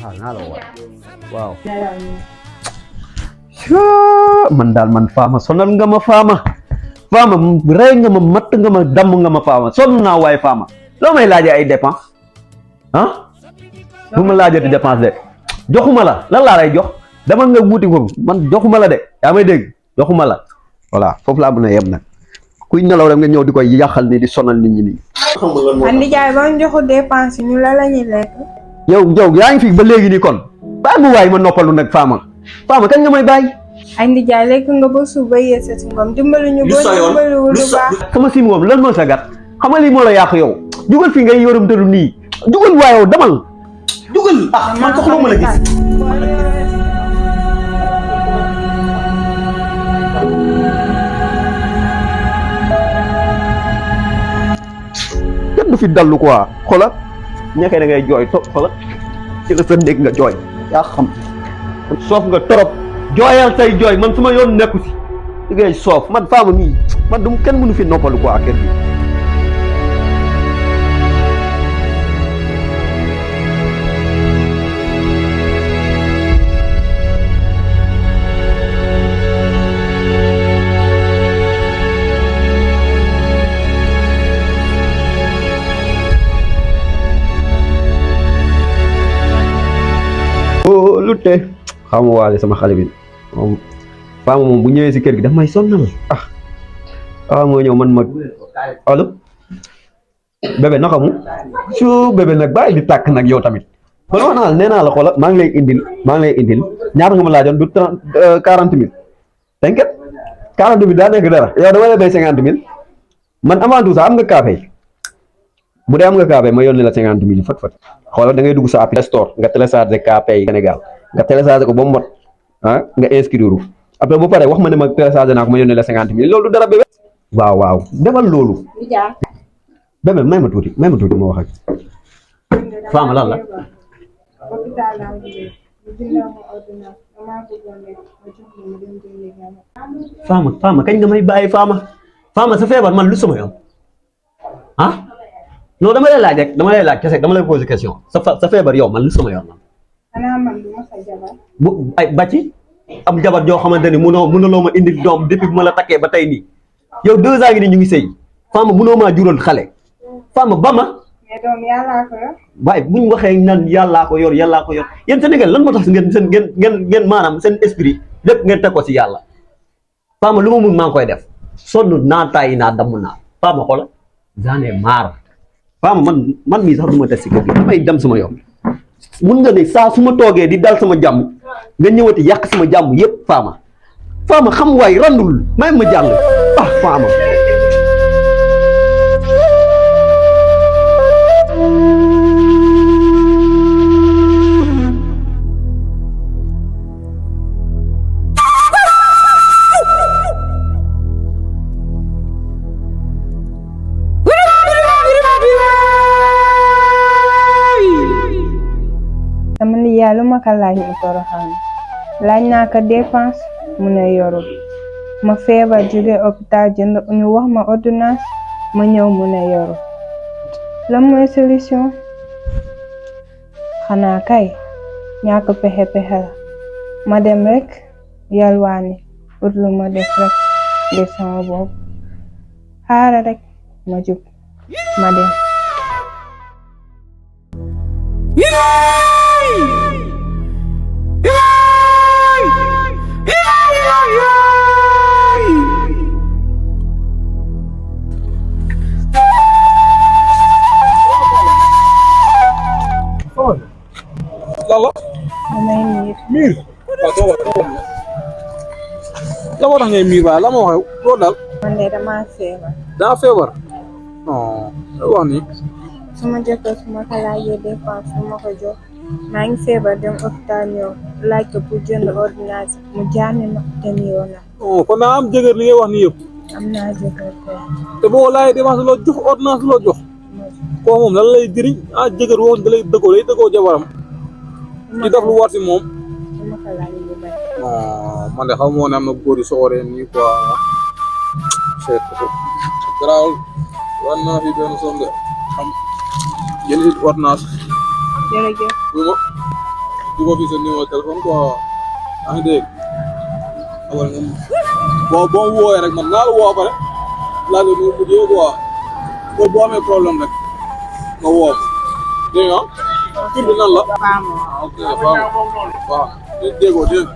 xaar naa la waaw man daal man faama sonal nga ma faama rey nga ma matt nga ma damm nga ma faama sonn naa waaye faama loo may laajee ay dépense ah bu ma laajati dépense de joxuma la lan laa lay jox dama nga wuti ko man joxuma la de yaa may dégg joxuma la voilà foofu laa mën a yem nag kuy nelaw rek nga ñëw di koy yàqal ni di sonal nit ñi nii. andi jaay ba ñu joxu dépense ñu la ñuy lekk. yow yaa ngi fi ba léegi nii kon bàyyi ma waay ma noppalu nag faama kañ nga may bàyyi. andi jaay lekk nga ba suba yeesa si ngoom dimbali ñu boo dimbaliwul lu baax. sama si ngoom lan moo sa gat xam nga lii moo la yàq yow jugal fii ngay yoram tëlu nii jugal waaye yow demal jugal man soxla ma la gis. kenn du fi dallu quoi xoolal ñekkee da ngay jooy toog xoolal ci la sa néeg nga jooy yaa xam soof nga torop jooyal say jooy man suma yoon nekku si di ngay soof man faama nii man du kenn mënu fi noppalu quoi kër gi. lu te xam nga waale sama xale bi moom faama moom bu ñëwee si kër gi daf may sonnal moo ñëw man ma allo bébé naka mu su bébé nag bàyyi di tàkk nag yow tamit man wax naa nee naa la xoola maa ngi lay indil ñaata nga ma laajoon du 40 000 t'inquiète 40 000 daa nekk dara yow dama lay bay 50 000 man avant tout ça am nga café bu dee am nga café ma yónnee la 50 000 fat xoolal da ngay dugg sa app store nga télécharger KPay Sénégal nga télécharger ko ba mu mot nga inscrire après bu paree wax ma ne ma télécharger naa ko ma yónnee la 50 000 loolu du dara bébé. waaw defal loolu. bébé may ma tuuti ma wax ak. faama lan la. faama kañ nga may bàyyi faama sa feebar man lu sama yoon non dama lay laaj rek dama lay laaj kese dama lay poser question sa feebar yow man lu sama yoon man. xanaa man du ma sa jabar. bu ay bàcci am jabar joo xamante ni mënuloo ma indi doom depuis bu ma la takkee ba tey nii yow 2 ans ngi nii ñu ngi sëy faama mënoo maa jural xale faama ba ma. mais doom yàllaa ko yor. waaye bu ñu waxee nan yàllaa ko yor yéen Sénégal lan moo tax ngeen maanaam seen esprit lépp ngeen teg ko si yàlla faama lu ma mun maa ngi koy def sonn naa tàyyi naa damm naa faama xoola j'en ai marre. faama man mii sax du ma des si kër gi damay dem sama yoon mun nga ne saa su ma toogee di dal sama jàmm nga ñëwati yàq sama jàmm yépp faama xam waay randul may ma jàll faama. sama nijaay lu ma ko laaj mu toroxal laaj naa ko dépense mu ne yorul ma feebar jóge hôpital jënd ñu wax ma ordonnance ma ñëw mu ne yorul lan mooy solution xanaa kay ñàkk pexe la ma dem rek yalwaani ut lu ma def rek ngir sama bopp xaaral rek ma jug ma dem. Lala? damay Miir. waaw toogal. la moo tax ngay miir waaye la moo xew loolu daal. man de damaa feebar. daa feebar. non wax ni. sama jëkkër su ma ko laajee dépense su ma ko jox maa ngi feebar dem hôpital ñëw laaj ko pour jënd ordonnance mu jaane ma dem yoonam. kon naa am jëkkër li ngay wax ni yëpp. am naa jëkkër kay. te boo laajee dépense loo jox ordonnance loo jox. koo moom lan lay jëriñ jëkkër boo da lay dëggoo jabaram. di def lu war si moom. ma ko laajee lu bari. man de xam moo ne am na góor yu soxoree nii quoi. c'est garaawul war naa fi benn somme de xam jënd ordonnance. jërëjëf. bu ma du ko fi sa numéro téléphone quoi yaa ngi dégg xamal nga boo mu wooyee rek man naa la woo pare laaj la nu mu mujjee quoi boo amee problème rek nga woo dégg nga tur bi nan la. ok waaw déggoo dégg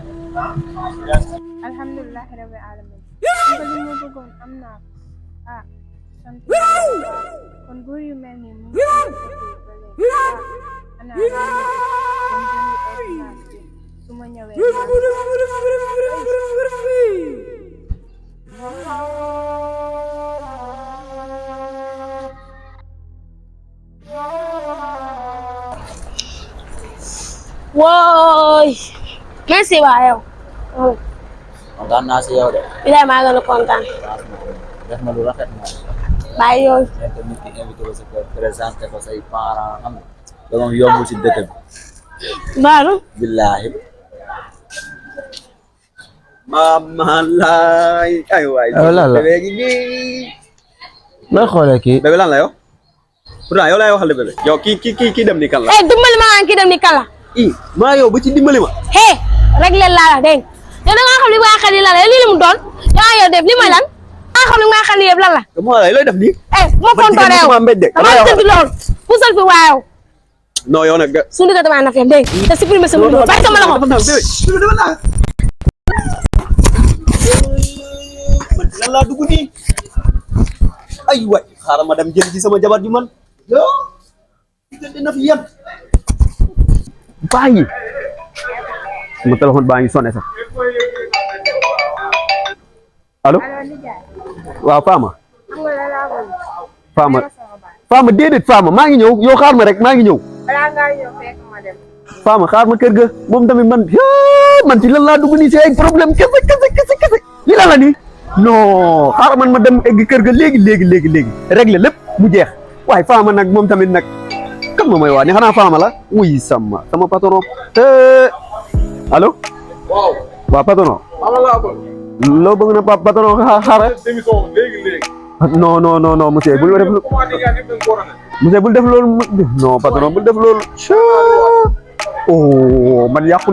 alhamdulilah rabbil alamin ko li ma bëggoon am naa ko ah sant yàlla kon góor yu mel nii mu ngi ana su ma ñëwee wooy merci waa yow. kontaan naa si yow de. bilaay maa gën a kontaan. def na lu rafet moom. bàyyi yooyu. nekk nit ki invité ko sa kër présenté ko say parents xam nga. da moom yombul si dëkk bi. Baalu. billaahi. mama laay ay waay. lan la bébé gi nii. may xoolee kii. bébé lan la yow. pourtant yow laay waxal de bébé. yow kii dem ni kan la. dimbali ma nga kii dem ni kan la. maa yow ba ci dimbali ma. rek leen laa la dégg nga da ngaa xam li waa xel yi lan la lii la mu doon yaa yow def li may lan nga xam li waa xel yëpp lan la. moo lay looy def nii. bu ma fontoon réew dama tëdd lool pusal fi waa yow. non yow nag. suñu diggante maa na fi dégg nga te supprimer sama numéro bàyyi sama loxo. lan laa dugg nii. ay waay xaaral ma dem jël ci sama jabar ji man. yow diggante na fi yem. bàyyi sama téléphone baa ngi sonné sax allo waaw Fama déedéet Fama maa ngi ñëw yow xaar ma rek maa ngi ñëw Fama xaar ma kër ga moom tamit man ci lan laa dugg nii si ay problème kese li la nii non xaar man ma dem egg kër ga léegi régler lépp mu jeex waaye Fama nag moom tamit nag kan ma may waa ni xanaa Fama la wuy sama patron allo waaw patron loo bëgg na patron xaaral non monsieur bul def monsieur bul def loolu non patron bul def loolu oh man yàqu